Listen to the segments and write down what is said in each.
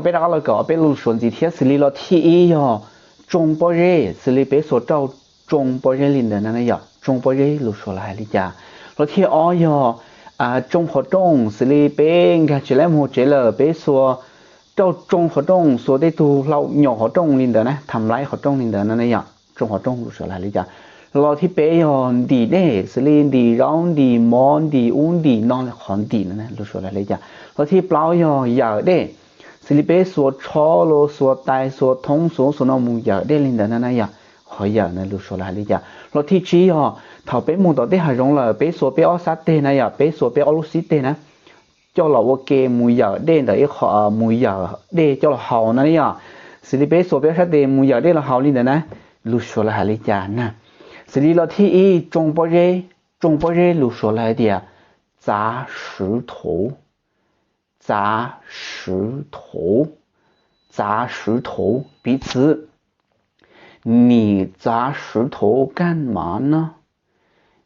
Peb rov qab los kawm ob peb lus Suav ntxiv thiab. Xws li los thib ib yog tsoo pob zeb, xws li peb xuas rauj tsoo pob zeb li ntawd na yom. Tsoo pob zeb lus Suav lawv hais li cas? Los thib ob yog tsoo qhov rooj, xws li peb nkag tsev lawm mus tsev lawm peb xuas rauj tsoo qhov rooj, xuas tej tug hlau nyom qhov rooj li ntawd na, tham laib qhov rooj li ntawd na yom. Tsoo qhov rooj lus Suav lawv hais li cas? Los thib peb yog ntim dej, xws li ntim zaub ntim mov ntim ub ntim no, qhov ntim no lus Suav lawv hais li cas? Los thib plaub yog yawm dej, xws li peb xuas tsho los xuas tais xuas thoob xuas xuas no mus yawm dej li ntawd na yom. Qhov yawm na lus Suav lawv hais li cas? Los thib tsib yog thaum peb mus tom tej hav zoov lawm peb xuas peb ob sab teg na yom, peb xuas peb ob lub xib teg na coj los ua ke mus yawm dej ntawm ib qho, mus yawm dej coj los haus no na yom. Xws li peb xuas peb ob sab tes mus yawm dej los haus li ntawd na, lus Suav lawv hais li cas na? Xws li los thib ib tsoo pob zeb, tsoo pob zeb lus Suav lawv hais tias txav swv thuv, txav swv thuv, txav swv thuv. Piv txwv, 你砸石头干嘛呢？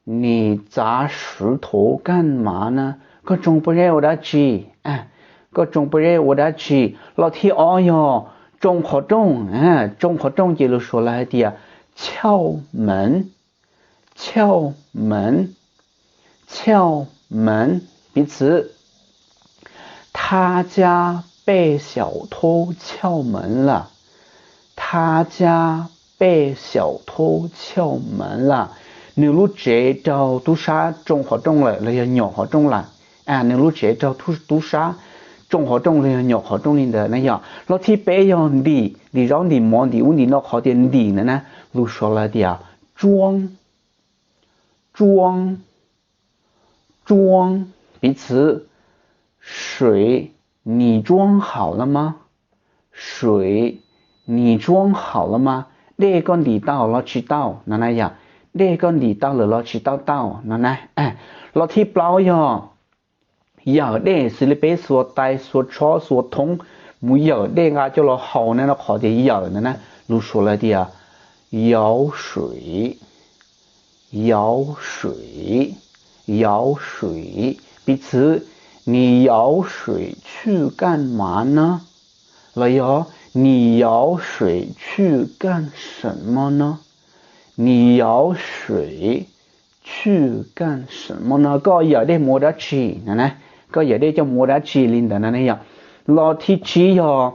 你砸石头干嘛呢？ Koj tsoo pob zeb ua dab tsi? Koj tsoo pob zeb ua dab tsi? Los thib ob yog tsoo qhov rooj, tsoo qhov rooj ces lus Suav lawv hais tias 撬门, 撬门, 撬门. Piv txwv, 他家被小偷撬门了，他家被小偷撬门了。 Nws lub tsev raug tub sab tsoo qhov rooj lawm los yog nyom qhov rooj lawm. Nws lub tsev raug tub sab tsoo qhov rooj los yog nyom qhov rooj li ntawd na yom. Los thib peb yog ntim, ntim zaub ntim mov ntim ub ntim no, qhov tias ntim ntawd na lus Suav lawv tias tsuab, tsuab, tsuab. Piv txwv, 水你装好了吗？ 水你装好了吗？ Dej koj ntim tau los tsis tau no na yom. Dej koj ntim tau lawm los tsis tau tau no na. Los thib plaub yog yawm dej, xws li peb xuas tais xuas tsho xuas thoob mus yawm dej nqa coj los haus na, qhov tias yawm ntawd na lus Suav lawv tias 舀水, 舀水, 舀水. Piv txwv, 你舀水去干嘛呢？ los yog 你舀水去干什么呢？ 你舀水去干什么呢？ Koj yawm dej mus ua dab tsi no na? Koj yawm dej coj mus ua dab tsi li ntawd na yom. Los thib tsib yog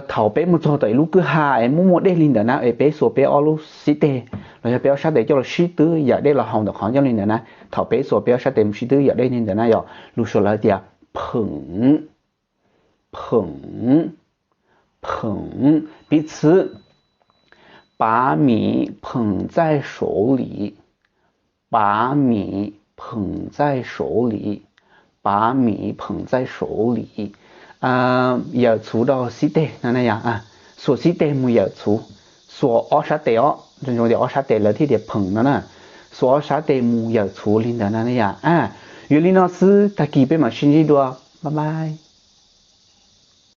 thaum peb mus txog tom ib lub kwj ha es muaj muaj dej li ntawd na es peb xuas peb ob lub xib teg los yog peb ob sab tes coj los sib twb yawm dej los haus ntawm qhov ncauj li ntawd na. Thaum peb xuas peb ob sab tes mus sib twb yawm dej li ntawd na yom, lus Suav lawv tias 捧, 捧, 捧. Piv txwv, 把米捧在手里, 把米捧在手里, 把米捧在手里. Yawm txhuv rau xib teg no na yom, xuas xib teg mus yawm txhuv, xuas ob sab tes os, zoo tias ob sab tes lawv thiaj tias 捧 no na, xuas ob sab tes mus yawm txhuv li ntawd no na yom. Yog li no xwb, tag kis peb mam sib ntsib dua, bye bye.